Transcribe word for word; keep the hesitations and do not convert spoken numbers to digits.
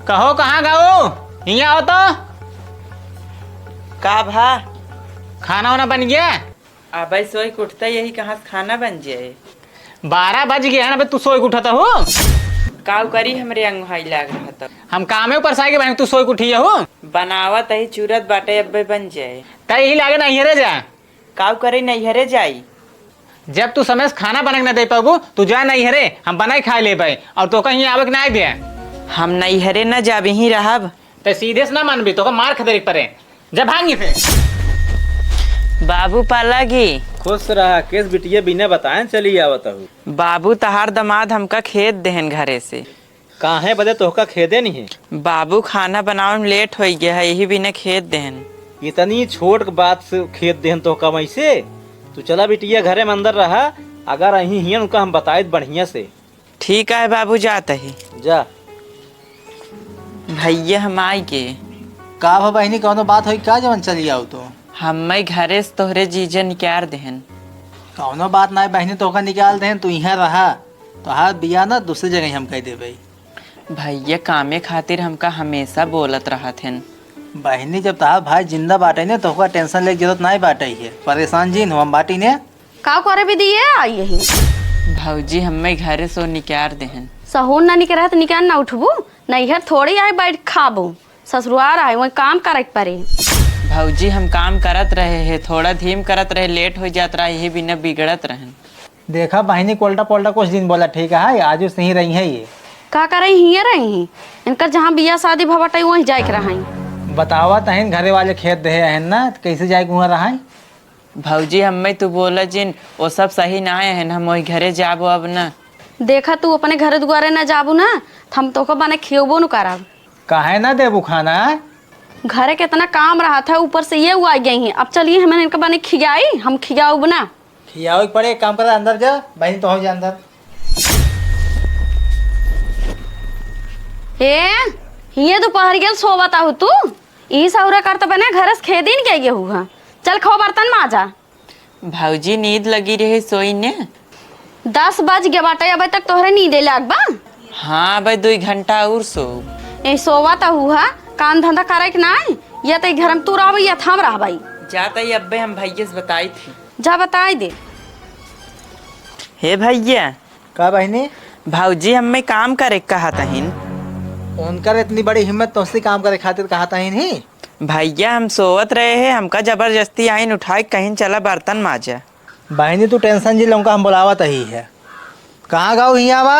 कहो, कहाँ गउ? हियाँ आओ तो। का भा? खाना वाना बन गया? अबे सोइ के उठता यही कहाँ से खाना बन जाए? बारह बज गया है ना, अबे तू सोइ के उठत हो? काउ करी, हमरे अंगुहाई लाग रहा था। हम कामे ऊपर से आइगे बहन, तू सोइ के उठी हो? बनावत ही चूरत बाटे, अबे बन जाए। त यही लागे नैहरे जा। काउ करे नैहरे जाई? जब तू समय से खाना बना के ना दे पाबू, तू जा नैहरे, हम बनाई खाए लेबे, और तोका हियाँ आवे के ना आइबे। हम नैहरे ना जाब, यहीं रहब। ते सीधे से ना मानबी, तोका मार खदेरे के परे। जा भाग यहीं से। बाबू पालागी। खुश रहा, केस बिटिया बिना बताए चली आवत हूँ। बाबू तहार दमाद हमका खेद देहन घरे से। काहे बदे तोहका खेदे नहीं है? बाबू खाना बनावे में लेट होइ गया है, यही बिना खेद देहन। इतनी छोट के बात से खेद देहन तोहका वैसे? तू चला बिटिया घरे में अंदर रहा, अगर अहीं हियन उनका हम बताइत बढ़िया से। ठीक है बाबू, जात ही। जा। भैया हम आइगे। का भा बहिनी, कौनो बात होई का जवन चली आउ तो? हम्मे घरे से तोहरे जीजा निकार देहन। कौनो बात नाई बहिनी, तोहका निकाल देहन, तू इहाँ रहा। तोहार बियाह ना दूसरी जगह हम कइ देबे। भैया कामे खातिर हमका हमेशा बोलत रहत हन। बहिनी, जब तोहार भाई जिंदा बाटे ने, तोहका टेंशन लेके जरूरत नाई बाटे है। परेशान जिन हो, हम बाटी ने। का करे भी दिए आई यही? भौजी हम्मे घरे से निकार देहन। सहूर ना निकरत निकार ना उठबू, नैहर थोड़ी आई बैठ खाबू। ससुरार आए, वहीं काम करे के परे। भौजी, हम काम करत रहे हैं, थोड़ा धीम करत रहे, लेट हो जात रहा, यही बिना बिगड़त रहन। देखा बहिनी, कोल्टा पोल्टा कुछ दिन बोला, ठीक है, आजू से ही रही है ये। का करे हिये रही हैं? इनकर जहाँ बियाह शादी भवटई, वहीं जाए के रहा। बतावा तहिन, घरे वाले खेद देहे हैं ना, तो कैसे जाए के वहाँ रहा? भौजी, हम्मे तू बोला जिन, वो सब सही ना है, हम वही घरे जाबो अब ना। देखा, तू अपने घरे दुआरे ना जाबू ना, तो हम तोको बने खियबो न करब। काहे ना देबू खाना? घरे केतना काम रहत है, ऊपर से ये उ आ गई हैं। अब चलिए, हमन इनका बने खियाई, हम खियाउब ना। खियावे के पड़े, एक काम करा, अंदर जा, बहिनी तो हो जा अंदर। ए, हिये दोपहर गेल सोवत आहू तू? ई सहुरा कर तो बने घर से खेदिन के गेहू हा। चल खो बर्तन माजा। भौजी, नींद लगी रहे, सोई ने। दस बज गया बाटे, अबे तक तोहरे नींदे लाग बा? हाँ, अबे दुई घंटा और सो। ए, सोवा त हुआ, काम धंधा करे के नाई? या त ई घर में तू रहबे, या त हम रहबे। जा त ई अब्बे हम भैया से बताई थी। जा बताई दे। हे भैया। का बहिनी? भौजी हम्मे काम करे के कहत हइन। उनकर इतनी बड़ी हिम्मत, तोहसे काम करे खातिर कहत हइन ही? भैया, हम सोवत रहे हैं, हमका जबरदस्ती आइन उठाए, कहिन चला बर्तन माजा। बहिनी, तू टेंशन जिन, उनका हम बुलावत ही है। कहाँ गउ हियाँ बा?